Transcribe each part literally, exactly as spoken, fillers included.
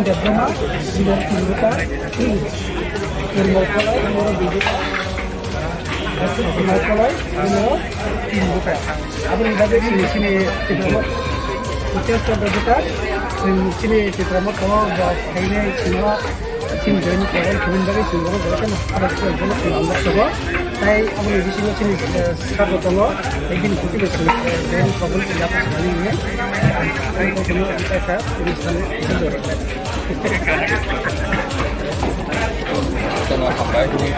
Debbarma, Sibo Tinduka, Nirmal Kolai, Moro Biduka, Nirmal Kolai, Moro Tinduka. Aboni bagwi chini, chini Tipra Motha, Uttar Pradesh, chini Tipra Motha, bo khainai chino, chini join khainai, chini bagwi chini bagwi joto no khabar khabar joto no chini ang baksa bo. Tai aboni bisingo chini, eh, sabo tongo, ekdin kuti bo chini, eh, join khabar chini apa chini ne. Ang kok no ita ka, chini sani, chini joto. Jotono hambai, tini,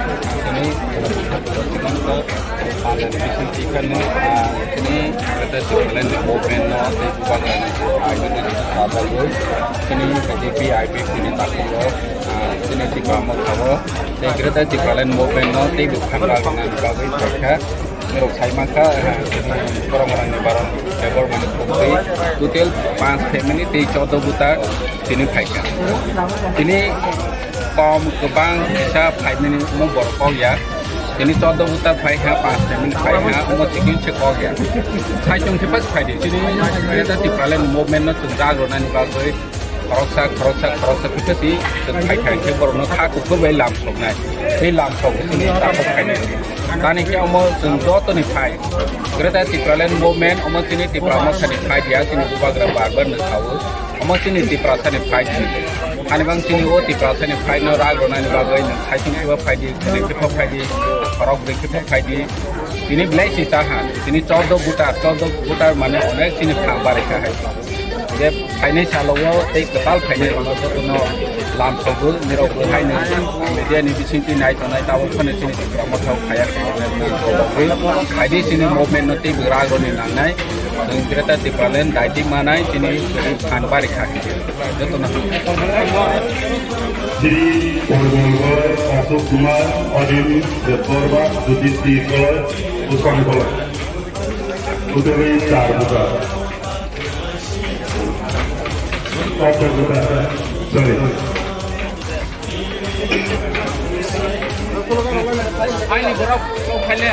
tini, ah, tini, Greater Tipraland movement no, tei bubagra ni, ah, tini, tini, tini, V I P tini takhuk o, ah, tini Tipra Motha o, tei Greater Tipraland movement no, tei bwkhang rok nani bagwi paikha. Norok sai mankha, eh, borok rokni baron, eh, borok rokni pogwi total panch family tei chordo buta tini phaikha. Tini kom kwbang kisa phaimani omo borok kok ya. Tini chordo buta phaiha, panch family phaiha, omo chikon se kok ya. Sai chwng se pas phaidi. Tini Greater Tipraland movement no chwng jagrwnani bagwi khoroksa, khoroksa, khoroksa kisa si chwng phai khai khe borokno kha kuphur bai lam soknai. Tei lam sok chini takhuk khainai. Tani khe omo chwng jotoni phai. Greater Tipraland movement omo chini Tipra Mothani phai dia, chini bubagra bar bar no sao. Omo chini Tiprasani phai di. Ani bang chini o Tiprasani phai no rag ronani bagwi no khai chwng kiba phai di, khwrwi khe phai di, khorok bwrwi khe phai di. Tini belai si cha ha, tini chordo buta, chordo buta mane onek chini phang bari kha hai. Je phainai salo o tei kwtal phainai rokno jotono lam sogo, nirok bo haino media ni bisingtwi nai tongnai, tabuk phano chini Tipra Motha o khaya khaidi chini movement no tei bwrag rokni nangnai. Chwng Greater Tipraland daiti manai chini phan bari kha jotono. Shri Urmulgor, Ashok Kumar, Odin Debbarma, Judit T. Kolai, Usman Kolai. Putri Char Buta. Sorry. Aini borok kok khaile.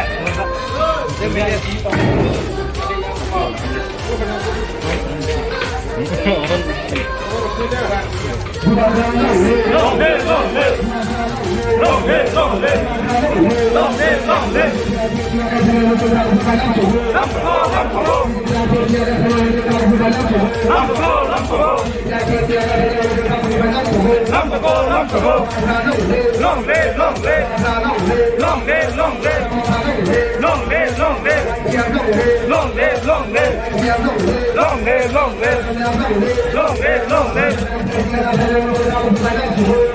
Long live, long live. Long live, long live. Long live, long live. Lam sogo, lam sogo. Lam sogo, lam sogo. Lam sogo, lam sogo. Lam sogo, lam sogo. Long live, long live. Long live, long live. Long live, long live. Long live, long live. Long live, long live. Long live, long live.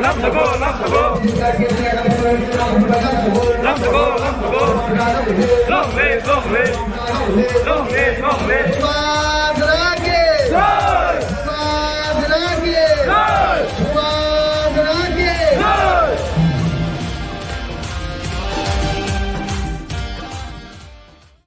Lam sogo, lam sogo. Lam sogo, lam sogo. Long live, long live. Long live, long live.